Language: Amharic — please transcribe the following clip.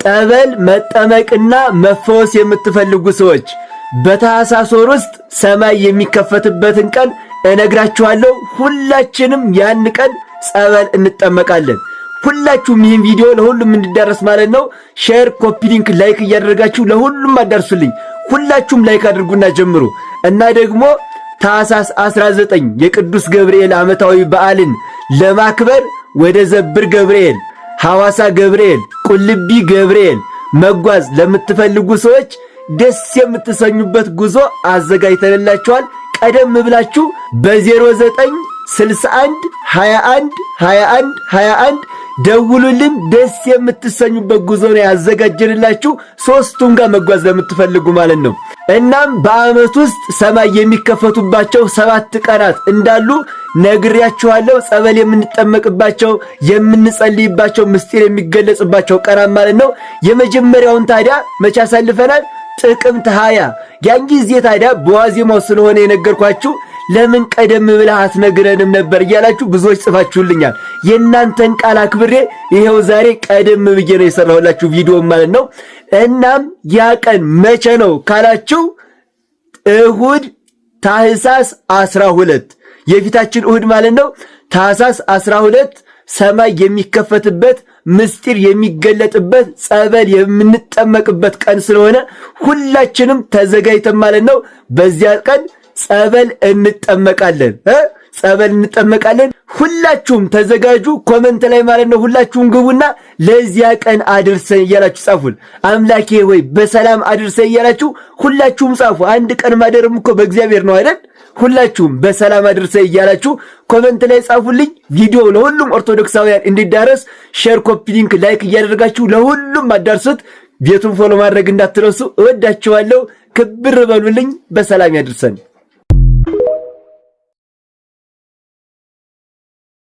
ጸበል መጠመቅና መፈወስ የምትፈልጉ ሰዎች በታኅሳስ ወር ውስጥ ሰማይ የሚከፈትበትን ቀን እነግራችኋለሁ። ሁላችንም ያን ቀን ጸበል እንጠመቃለን። ሁላችሁም ይህን ቪዲዮ ለሁሉም እንዲዳረስ ማለት ነው share፣ copy link፣ like እያደረጋችሁ ለሁሉም አዳርሱልኝ። ሁላችሁም like አድርጉና ጀምሩ እና ደግሞ ታኅሳስ 19 የቅዱስ ገብርኤል ዓመታዊ በዓልን ለማክበር ወደ ዘብር ገብርኤል፣ ሐዋሳ ገብርኤል፣ ቁልቢ ገብርኤል መጓዝ ለምትፈልጉ ሰዎች ደስ የምትሰኙበት ጉዞ አዘጋጅተንላችኋል። ቀደም ብላችሁ በ0961 21 21 21 ደውሉልን። ደስ የምትሰኙበት ጉዞ ነው ያዘጋጀንላችሁ፣ ሶስቱም ጋር መጓዝ ለምትፈልጉ ማለት ነው። እናም በዓመት ውስጥ ሰማይ የሚከፈቱባቸው 7 ቀናት እንዳሉ ነግሬያችኋለሁ። ጸበል የምንጠመቅባቸው፣ የምንጸልይባቸው፣ ምስጢር የሚገለጽባቸው ቀናት ማለት ነው። የመጀመሪያውን ታዲያ መቼ አሳልፈናል? ጥቅምት 20። ያን ጊዜ ታዲያ በዋዜማው ስለሆነ የነገርኳችሁ ለምን ቀደም ብለህ አትነግረንም ነበር እያላችሁ ብዙዎች ጽፋችሁልኛል። የእናንተን ቃል አክብሬ ይኸው ዛሬ ቀደም ብዬ ነው የሰራሁላችሁ ቪዲዮ ማለት ነው። እናም ያ ቀን መቼ ነው ካላችሁ እሁድ ታኅሳስ 12፣ የፊታችን እሁድ ማለት ነው። ታኅሳስ 12 ሰማይ የሚከፈትበት፣ ምስጢር የሚገለጥበት፣ ጸበል የምንጠመቅበት ቀን ስለሆነ ሁላችንም ተዘጋጅተን ማለት ነው በዚያ ቀን ጸበል እንጠመቃለን፣ ጸበል እንጠመቃለን። ሁላችሁም ተዘጋጁ። Comment ላይ ማለት ነው ሁላችሁም ግቡና ለዚያ ቀን አድርሰን እያላችሁ ጻፉን። አምላኬ ሆይ በሰላም አድርሰን እያላችሁ ሁላችሁም ጻፉ። አንድ ቀን ማደርም እኮ በእግዚአብሔር ነው አይደል? ሁላችሁም በሰላም አድርሰን እያላችሁ comment ላይ ጻፉልኝ። ቪዲዮ ለሁሉም ኦርቶዶክሳውያን እንዲዳረስ share፣ copy link፣ like እያደረጋችሁ ለሁሉም አዳርሱት። ቤቱን follow ማድረግ እንዳትረሱ። እወዳችኋለሁ። ክብር በሉልኝ። በሰላም ያድርሰን።